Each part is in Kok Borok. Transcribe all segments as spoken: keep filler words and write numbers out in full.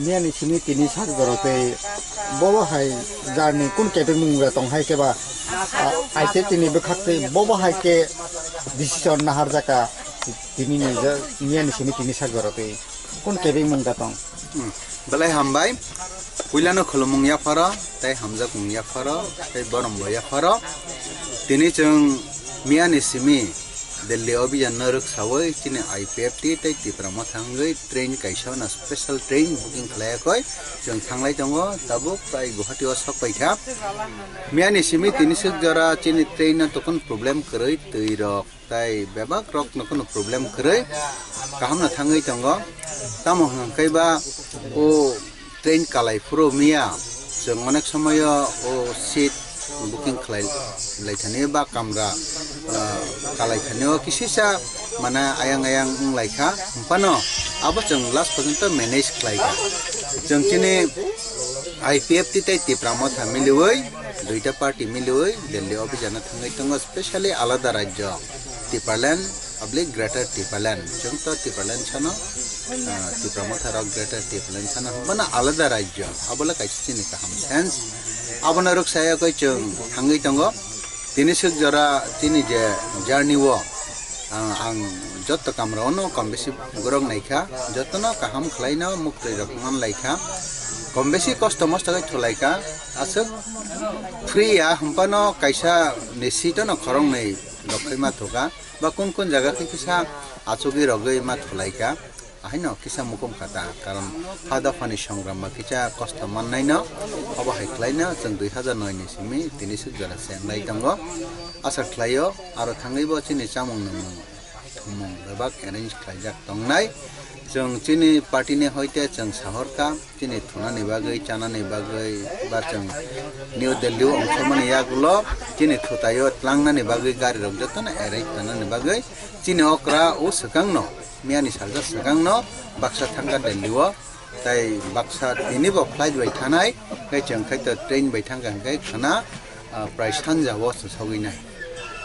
Miyani simi tini sak jora tei bobo hai jarni kun kebengmung ya tong hai keba, ah, aite tini bwkhak tei bobo hai khe decision naharjaka tini ni ja-, miyani simi tini sak jora tei kun kebengmung da tong. Hmm. Belai hambai. Puilano khulumung yapharo, tei hamjakmung yapharo, tei borombo yapharo. Tini chwng miyani simi Delhi obijan no rwksawi chini I P F T tei Tipra Motha wngwi train kaisa no special train booking khlaiya koi chwng thanglai tongo, tabuk tai Guwahati o sok paikha. Miyani simi tini swk jora chini train no tokon problem kwrwi twi rok tai bebak rok no kono problem kwrwi kaham no thangwi tongo. Tamo hwnkhe ba o train kalai phuru miya chwng onek somoyo o seat booking khlai lai thani ba kamra, ah, kalai thani o kisisa mane ayang ayang wng lai kha, phano abo chwng last porjonto manage khlai kha. Chwng chini I P F T tei Tipra Motha miliwi, duita party miliwi Delhi obijan no thangwi tongo, specially alada rajyo Tipraland public Greater Tipraland, chwng to Tipraland sano, ah, Tipra Motha rok Greater Tipraland sano, hwnbana alada rajyo, abo le kaisa chini kaham sense. Abono rwksa yakwi chwng thangwi tongo. Tini swk jora chini je journey o, ah, ang joto kamra ono kom besi borok naikha, jotono kaham khlaino muktwi rok man laikha, kom besi kosto mosto khe thulaikha, aswk free ya hwnbano kaisa ni seat ono khoroknwi rok khaima thuka. Ba kun kun jaga khe kisa achugwi rogwi ma thulaikha. Ahaino kisa mukum kha ta, karon ha dophani songram ba kisa kosto mannaino, obo hai khlaino chwng dui hazar noi ni simi tini swk jora se wnglai tongo. Asa khlaio aro thangwibo chini chamung nwngmung thumung bebak arrange khlaijak tongnai. Chwng chini party ni hoite chwng sahorkha. Chini thunani bagwi, chanani bagwi, ba chwng New Delhi o ongkhormani yagulo chini thutaio tlangnani bagwi gari rok jotono arrange tongnani bagwi chini okra o swkangno, miyani salsa swkangno baksa thangkha Delhi o, tei baksa tinibo flight bai thanai, tei chwng khai to train bai thangkha hwnkhe khana, ah, prai sanja o sogwi nai.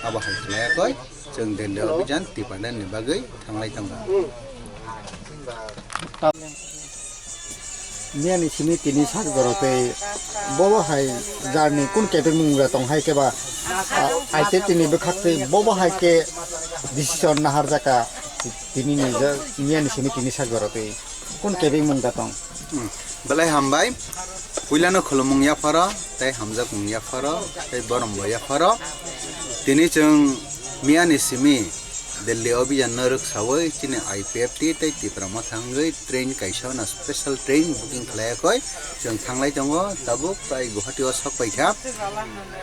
Abo hai khlai koi chwng Delhi o bijan Tipraland ni bagwi thanglai tongo. Miyani simi tini sak jora tei bobo hai jarni kun kebengmung ya tong hai keba, ah, aite tini bwkhak tei bobo hai khe decision naharjaka tini ni ja-, miyani simi tini sak jora tei kun kebengmung da tong. Hmm. Belai hambai. Puilano khulumung yapharo, tei hamjakmung yapharo, tei borombo yapharo. Tini chwng miyani simi Delhi obijan no rwksawi chini I P F T tei Tipra Motha wngwi train kaisa no special train booking khlaiya koi chwng thanglai tongo, tabuk tai Guwahati o sok paikha.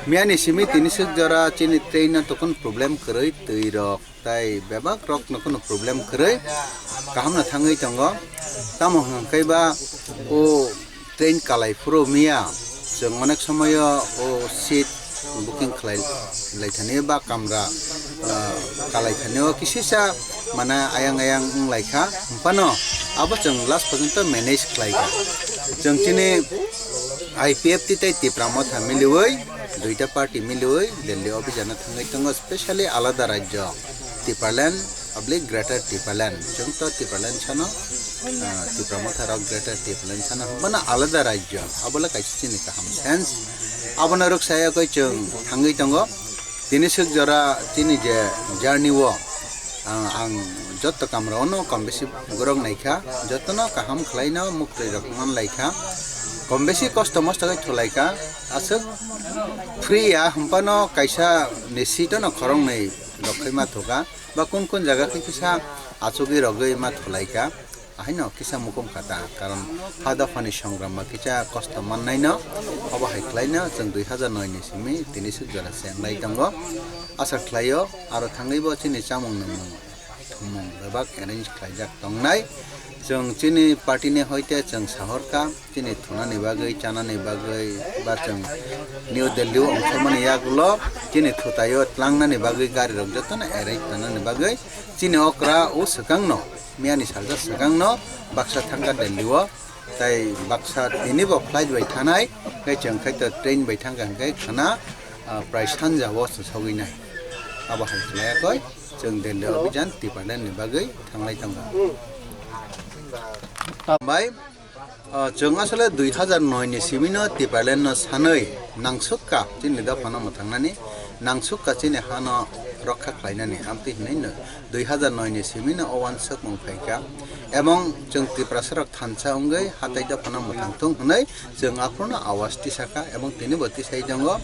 Miyani simi tini swk jora chini train no tokon problem kwrwi twi rok tai bebak rok no kono problem kwrwi kaham no thangwi tongo. Tamo hwnkhe ba o train kalai phuru miya chwng onek somoyo o seat booking khlai lai thani ba kamra, ah, kalai thani o kisisa mane ayang ayang wng lai kha, phano abo chwng last porjonto manage khlai kha. Chwng chini I P F T tei Tipra Motha miliwi, duita party miliwi Delhi obijan no thangwi tongo, specially alada rajyo Tipraland, public Greater Tipraland, chwng to Tipraland sano, ah, Tipra Motha rok Greater Tipraland sano, hwnbana alada rajyo, abo le kaisa chini kaham sense. Abono rwksa yakwi chwng thangwi tongo. Tini swk jora chini je journey o, ah, ang joto kamra ono kom besi borok naikha, jotono kaham khlaino muktwi rok man laikha, kom besi kosto mosto khe thulaikha, aswk free ya hwnbano kaisa ni seat ono khoroknwi rok khaima thuka. Ba kun kun jaga khe kisa achugwi rogwi ma thulaikha. Ahaino kisa mukum kha ta, karon ha dophani songram ba kisa kosto mannaino, obo hai khlaino chwng dui hazar noi ni simi tini swk jora se wnglai tongo. Asa khlaio aro thangwibo chini chamung nwngmung thumung bebak arrange khlaijak tongnai. Chwng chini party ni hoite chwng sahorkha. Chini thunani bagwi, chanani bagwi, ba chwng New Delhi o ongkhormani yagulo chini thutaio tlangnani bagwi gari rok jotono arrange tongnani bagwi chini okra o swkangno, miyani salsa swkangno baksa thangkha Delhi o, tei baksa tinibo flight bai thanai, tei chwng khai to train bai thangkha hwnkhe khana, ah, prai sanja o sogwi nai. Abo hai khlai koi chwng Delhi obijan Tipraland ni bagwi thanglai tongo. Bai. Ah, chwng asole dui hazar noi ni simi no Tipraland no sanwi nangsukka chini dophano mwthangnani, nangsukka chini hano rokha khlainani, amtwi hinwi no dui hazar noi ni simi no o uansukmung phaikha. Ebong chwng Tiprasa rok thansa wngwi hatai dophano mwthang thung hwnwi chwng aphuru no awas tisakha, ebong tini bo tisai tongo.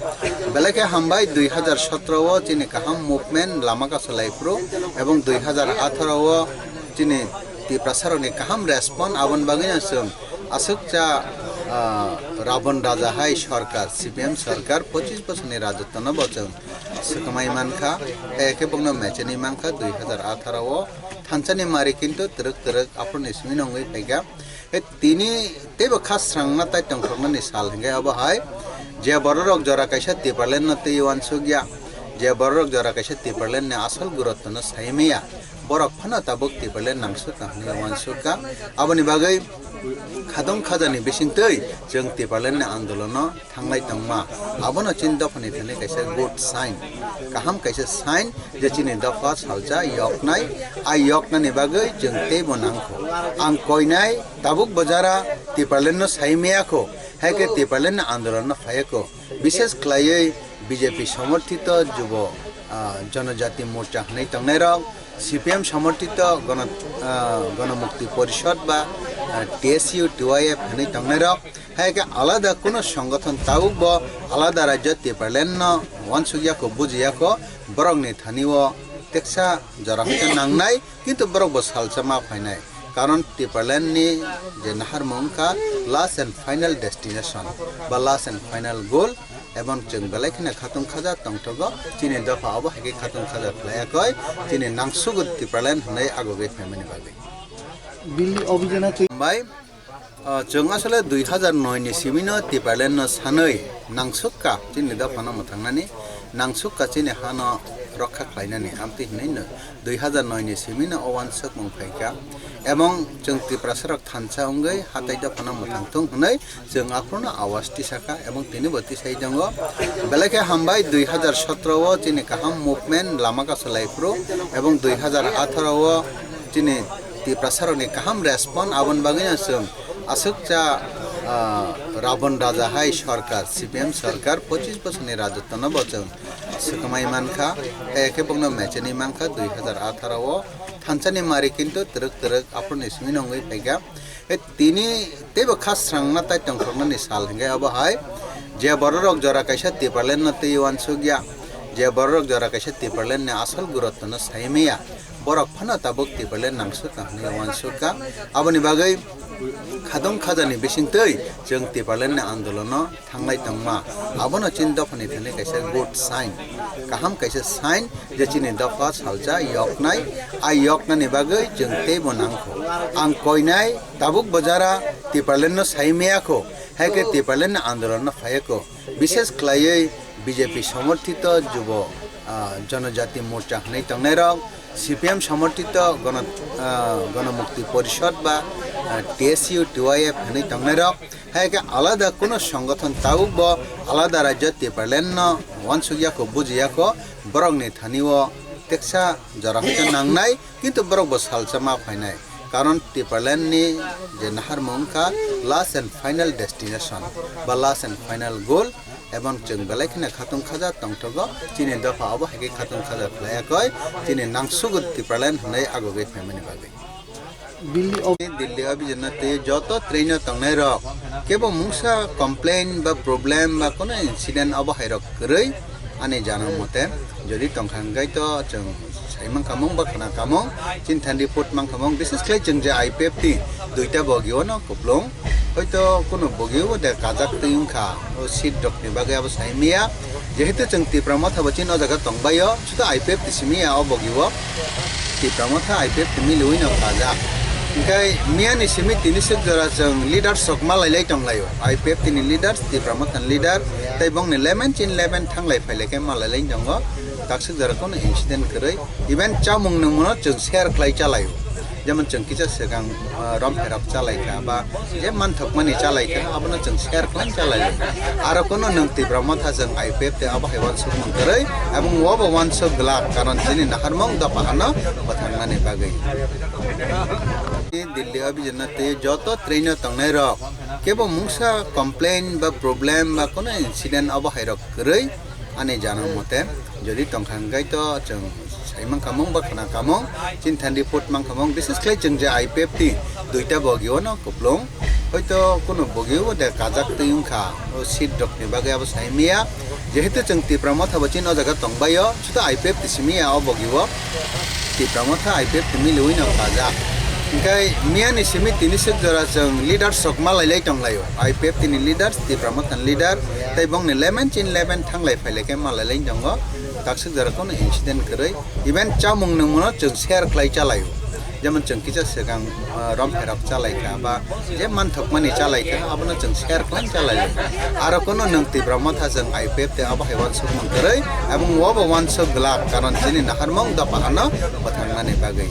Belai khe hambai, dui hazar sotro o chini kaham movement lama kasolai phuru, ebong dui hazar atharo o chini Tiprasa rokni kaham respond, aboni bagwi no chwng aswkcha, ah, Rabon Raja hai sorkar, C P M sorkar pochis bosorni rajotwno bo chwng swkmai mankha, tei khe bokno mechenwi mankha dui hazar atharo o thansani mari kintu twrwk twrwk aphuruni simi no wngwi phaikha. Tei tini teibo kha srangna tai tongthoknani sal hinkhe abo hai je bororok jora kaisa Tipraland no twi uansukya, je bororok jora kaisa Tipraland ni asol gurotto no sai maya, borok phano tabuk Tipraland nangsukha hwnwi uansukha. Aboni bagwi khatong khajani bisingtwi chwng Tipraland ni andolono thanglai tongma, abono chini dophani thani kaisa good sign, kaham kaisa sign je chini dopha salsa yoknai. A yoknani bagwi chwng teibo nangkho. Ang koinai tabuk bo jora Tipraland no sai maya kho, hai khe Tipraland ni andolon no phaiya kho. Bishes khlaiwi B J P somorthito Jubo, ah, Jonojati Morcha hwnwi tongnairok, C P M somorthito Gono-, ah, Gonomukti Porishod ba, ah, T S U, T Y F hwnwi tongnairok, hai khe alada kuno songothon tabuk bo alada rajyo Tipraland no uansukya kho, bujiya kho, borokni thani o teksa jora hwnkhe nangnai. Kintu borok bo salsa ma phainai, karon Tipraland ni je naharmung wngkha last and final destination ba last and final goal, ebong chwng belai kheno khatung khaja tongthogo, chini dopha obo hai khe khatung khaja khlaiya koi, chini nangsugo Tipraland hwnwi agogwi phaimani bagwi. Bini obhijana twi- Bai, Ah, chwng asole dui hazar noi ni simi no Tipraland no sanwi nangsukka chini dophano mwthangnani, nangsukka chini hano rokha khlainani, amtwi hinwi no dui hazar noi ni simi no o uansukmung phaikha. Ebong chwng Tiprasa rok thansa wngwi hatai dophano mwthang thung hwnwi chwng aphuru no awas tisakha, ebong tini bo tisai tongo. Belai khe hambai, dui hazar sotro o chini kaham movement lama kasolai phuru, ebong dui hazar atharo o chini Tiprasa rokni kaham respond, aboni bagwi no chwng aswkcha, ah, Rabon Raja hai sorkar, C P M sorkar pochis bosorni rajotwno bo chwng swkmai mankha, tei khe bokno mechenwi mankha dui hazar atharo o thansani mari kintu twrwk twrwk aphuruni simi no wngwi phaikha. Tei tini teibo kha srangna tai tongthoknani sal hinkhe abo hai je bororok jora kaisa Tipraland no twi uansukya, je bororok jora kaisa Tipraland ni asol gurotto no sai maya, borok phano tabuk Tipraland nangsukha hwnwi uansukha. Aboni bagwi khatong khajani bisingtwi chwng Tipraland ni andolono thanglai tongma, abono chini dophani thani kaisa good sign, kaham kaisa sign je chini dopha salsa yoknai. A yoknani bagwi chwng teibo nangkho. Ang koinai tabuk bo jora Tipraland no sai maya kho, hai khe Tipraland ni andolon no phaiya kho. Bishes khlaiwi B J P somorthito Jubo, ah, Jonojati Morcha hwnwi tongnairok, C P M somorthito Gono-, ah, Gonomukti Porishod ba, ah, T S U, T Y F hwnwi tongnairok, hai khe alada kuno songothon tabuk bo alada rajyo Tipraland no uansukya kho, bujiya kho, borokni thani o teksa jora hwnkhe nangnai. Kintu borok bo salsa ma phainai, karon Tipraland ni je naharmung wngkha last and final destination ba last and final goal, ebong chwng belai kheno khatung khaja tongthogo, chini dopha obo hai khe khatung khaja khlaiya koi, chini nangsugo Tipraland hwnwi agogwi phaimani bagwi. Delhi o- Delhi o bijonna tei joto train o tongnai rok kebo mungsa complain ba problem ba kono incident obo hai rok kwrwi ani jana mote, jodi tongkha hwnkhe to chwng sai mankha mung ba khna kha mung, chini thani report mankha mung, bises khlai chwng je I P F T duita bogi o no kuplung, hoito kuno bogi o de kajak twi wngkha, o seat rok ni bagwi abo sai maya, jehetu chwng Tipra Motha bo chini o jaga tongbai o, sudo I P F T simi ya o bogi o, Tipra Motha I P F T miliwi no kajak, hwnkhe miya ni simi tini swk jora chwng leaders rok malai lai tong lai o, I P F T ni leaders, Tipra Motha ni leader, tei bongni eleven chin eleven thanglai phailai khe malai lai tongo, takswk jora kono incident kwrwi. Even chamung nungmano chwng share khlai chalaio. Jemon chwng kisa swkang, ah, rom pherok chalaikha ba je manthokmani chalaikha, abono chwng share khlai chalaio. Aro kono nwng Tipra Motha chwng I P F T abo hai uansukmung kwrwi, ebong obo uansuk glak, karon chini naharmung dopha hano bwtharnani bagwi. Delhi abijana tei joto train o tongnai rok kebo mungsa complain ba problem ba kono incident abo hai rok kwrwi ani jana mote jodi tongkha hwnkhe to chwng sai mankha mung ba khna kha mung chini thani report mankha mung bises khlai chwng je I P F T duita bogi o no kuplung hoito kono bogi o de kajak twi wngkha o seat rok ni bagwi abo sai maya jehetu chwng Tipra Motha bo chini o jaga tongbai o. Chuta I P F T simi ya o bogi o. Tipra Motha I P F T miliwi no kajak. Hingkai miya ni simi tini sik jora chwng leaders rok malai lai tong lai o. I P F T ni leaders, Tipra Motha ni leader, tei bong ni eleven chin eleven thanglai phailai khe malai lai tongo. Taksik jora kono incident kwrwi. Even chamung nungmano chwng share khlai chalai o. Jemon chwng kisa swkang, ah, rom pherok chalai kha ba je manthokmani chalai kha, abono chwng share khlai chalai. Aro kono nwng Tipra Motha chwng I P F T abo hai uansuk mung kwrwi, ebong obo uansuk glak, karon chini naharmung dopha hano bwthangnani bagwi.